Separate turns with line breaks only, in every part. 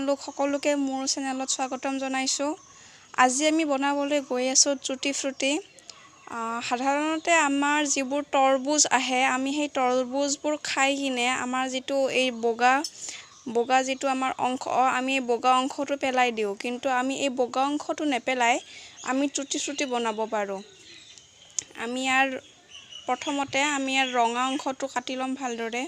আপোনালোক সকলোকে মোৰ চেনেলত স্বাগতম জনাইছোঁ। আজি আমি বনাবলৈ গৈ আছোঁ টুটি ফ্ৰুটি। সাধাৰণতে আমাৰ যিবোৰ তৰবুজ আহে, আমি সেই তৰবুজবোৰ খাই কিনে আমাৰ যিটো এই বগা বগা যিটো আমাৰ অংশ, আমি এই বগা অংশটো পেলাই দিওঁ। কিন্তু আমি এই বগা অংশটো নেপেলাই আমি টুটি ফ্ৰুটি বনাব পাৰোঁ। আমি ইয়াৰ প্ৰথমতে আমি ইয়াৰ ৰঙা অংশটো কাটি ল'ম ভালদৰে।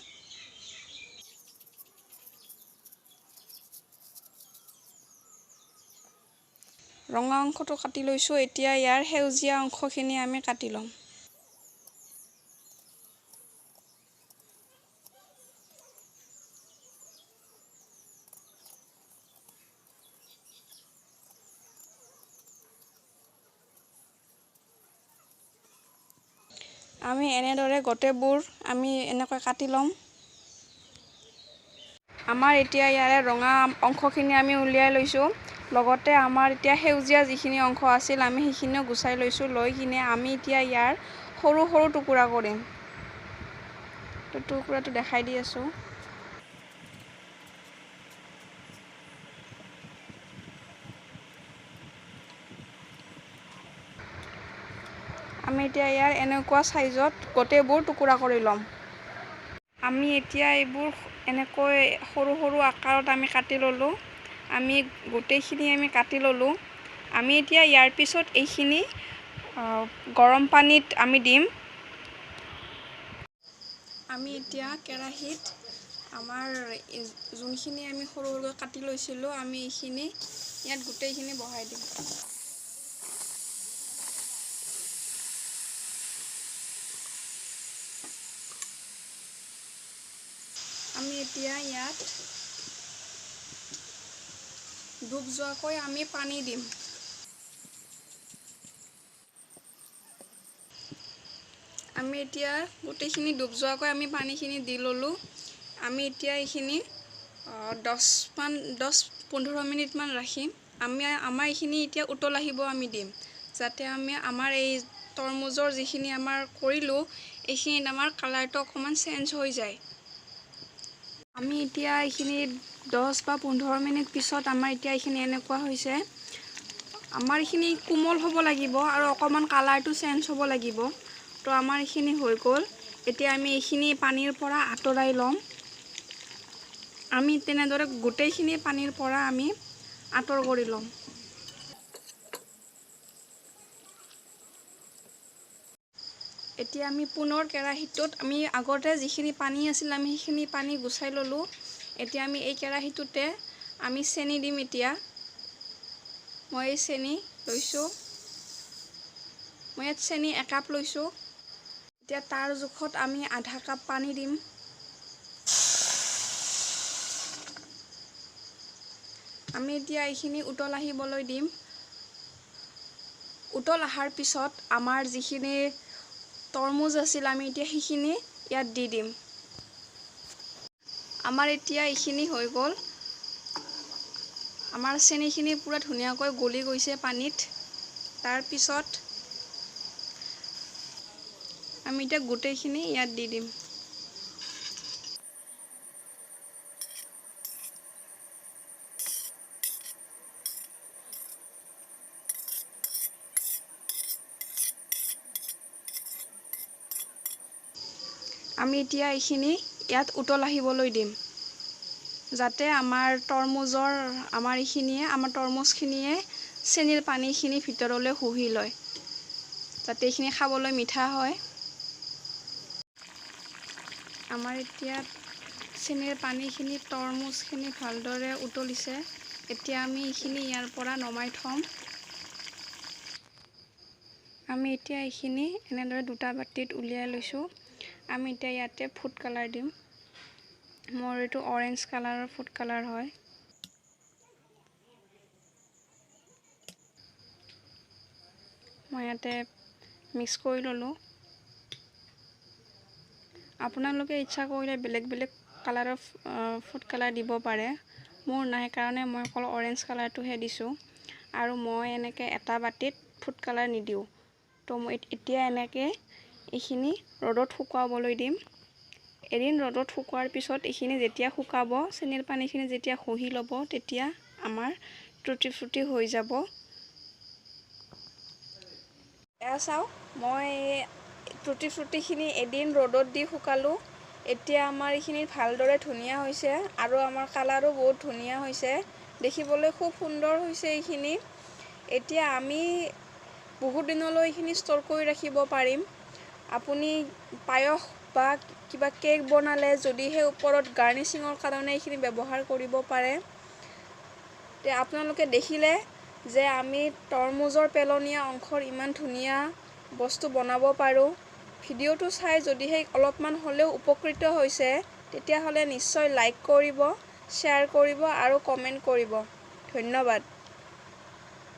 ৰঙা অংশটো কাটি লৈছোঁ। এতিয়া ইয়াৰ সেউজীয়া অংশখিনি আমি কাটি ল'ম। আমি এনেদৰে গোটেইবোৰ আমি এনেকৈ কাটি ল'ম। আমাৰ এতিয়া ইয়াৰে ৰঙা অংশখিনি আমি উলিয়াই লৈছোঁ। লগতে আমাৰ এতিয়া সেউজীয়া যিখিনি অংশ আছিল আমি সেইখিনিও গুচাই লৈছোঁ। লৈ কিনে আমি এতিয়া ইয়াৰ সৰু সৰু টুকুৰা কৰিম। টুকুৰাটো দেখাই দি আছোঁ। আমি এতিয়া ইয়াৰ এনেকুৱা চাইজত গোটেইবোৰ টুকুৰা কৰি ল'ম। আমি এতিয়া এইবোৰ এনেকৈ সৰু সৰু আকাৰত আমি কাটি ল'লোঁ। আমি গোটেইখিনি আমি কাটি ল'লোঁ। আমি এতিয়া ইয়াৰ পিছত এইখিনি গৰম পানীত আমি দিম। আমি এতিয়া কেৰাহীত আমাৰ যোনখিনি আমি সৰু সৰুকৈ কাটি লৈছিলোঁ, আমি এইখিনি ইয়াত গোটেইখিনি বহাই দিম। আমি এতিয়া ইয়াত ডুব যোৱাকৈ আমি পানী দিম। আমি এতিয়া গোটেইখিনি ডুব যোৱাকৈ আমি পানীখিনি দি ল'লোঁ। আমি এতিয়া এইখিনি 10-15 মিনিটমান ৰাখিম। আমি আমাৰ এইখিনি এতিয়া উতল আহিব আমি দিম, যাতে আমি আমাৰ এই তৰমুজৰ যিখিনি আমাৰ কৰিলোঁ এইখিনিত আমাৰ কালাৰটো অকণমান চেঞ্জ হৈ যায়। আমি এতিয়া এইখিনি 10 বা 15 মিনিট পিছত আমাৰ এতিয়া এইখিনি এনেকুৱা হৈছে। আমাৰ এইখিনি কোমল হ'ব লাগিব আৰু অকণমান কালাৰটো চেঞ্জ হ'ব লাগিব। তো আমাৰ এইখিনি হৈ গ'ল। এতিয়া আমি এইখিনি পানীৰ পৰা আঁতৰাই ল'ম। আমি তেনেদৰে গোটেইখিনি পানীৰ পৰা আমি আঁতৰ কৰি ল'ম। এতিয়া আমি পুনৰ কেৰাহীটোত আমি আগতে যিখিনি পানী আছিল আমি সেইখিনি পানী গুচাই ল'লোঁ। এতিয়া আমি এই কেৰাহীটোতে আমি চেনি দিম। এতিয়া মই এই চেনি লৈছোঁ। মই ইয়াত চেনি 1 কাপ লৈছোঁ। এতিয়া তাৰ জোখত আমি আধা কাপ পানী দিম। আমি এতিয়া এইখিনি উতল আহিবলৈ দিম। উতল অহাৰ পিছত আমাৰ যিখিনি তৰমুজ আছিল আমি এতিয়া সেইখিনি ইয়াত দি দিম। আমাৰ এতিয়া এইখিনি হৈ গ'ল। আমাৰ চেনিখিনি পূৰা ধুনীয়াকৈ গলি গৈছে পানীত। তাৰপিছত আমি এতিয়া গোটেইখিনি ইয়াত দি দিম। আমি এতিয়া এইখিনি ইয়াত উতল আহিবলৈ দিম, যাতে আমাৰ তৰমুজৰ আমাৰ এইখিনিয়ে আমাৰ তৰমুজখিনিয়ে চেনিৰ পানীখিনি ভিতৰলৈ শুহি লয়, যাতে এইখিনি খাবলৈ মিঠা হয়। আমাৰ এতিয়া চেনিৰ পানীখিনি তৰমুজখিনি ভালদৰে উতলিছে। এতিয়া আমি এইখিনি ইয়াৰ পৰা নমাই থ'ম। আমি এতিয়া এইখিনি এনেদৰে দুটা বাতিত উলিয়াই লৈছোঁ। আমি এতিয়া ইয়াতে ফুড কালাৰ দিম। মোৰ এইটো অৰেঞ্জ কালাৰৰ ফুড কালাৰ হয়। মই ইয়াতে মিক্স কৰি ল'লোঁ। আপোনালোকে ইচ্ছা কৰিলে বেলেগ বেলেগ কালাৰৰ ফুড কালাৰ দিব পাৰে। মোৰ নাই কাৰণে মই অকল অৰেঞ্জ কালাৰটোহে দিছোঁ। আৰু মই এনেকৈ এটা বাতিত ফুড কালাৰ নিদিওঁ। তো মই এতিয়া এনেকৈ এইখিনি ৰ'দত শুকুৱাবলৈ দিম। এদিন ৰ'দত শুকোৱাৰ পিছত এইখিনি যেতিয়া শুকাব, চেনিৰ পানীখিনি যেতিয়া শুহি ল'ব, তেতিয়া আমাৰ টুটি ফ্ৰুটি হৈ যাব। এয়া চাওক, মই টুটি ফ্ৰুটিখিনি এদিন ৰ'দত দি শুকালোঁ। এতিয়া আমাৰ এইখিনি ভালদৰে ধুনীয়া হৈছে আৰু আমাৰ কালাৰো বহুত ধুনীয়া হৈছে, দেখিবলৈ খুব সুন্দৰ হৈছে এইখিনি। এতিয়া আমি বহুত দিনলৈ এইখিনি ষ্ট'ৰ কৰি ৰাখিব পাৰিম। আপুনি পায়স বা কিবা কেক বনালে যদিহে ওপৰত গাৰ্নিচিঙৰ কাৰণে এইখিনি ব্যৱহাৰ কৰিব পাৰে। তে আপোনালোকে দেখিলে যে আমি তৰমুজৰ পেলনীয়া অংশৰ ইমান ধুনীয়া বস্তু বনাব পাৰোঁ। ভিডিঅ'টো চাই যদিহে অলপমান হ'লেও উপকৃত হৈছে, তেতিয়াহ'লে নিশ্চয় লাইক কৰিব, শ্বেয়াৰ কৰিব আৰু কমেণ্ট কৰিব। ধন্যবাদ।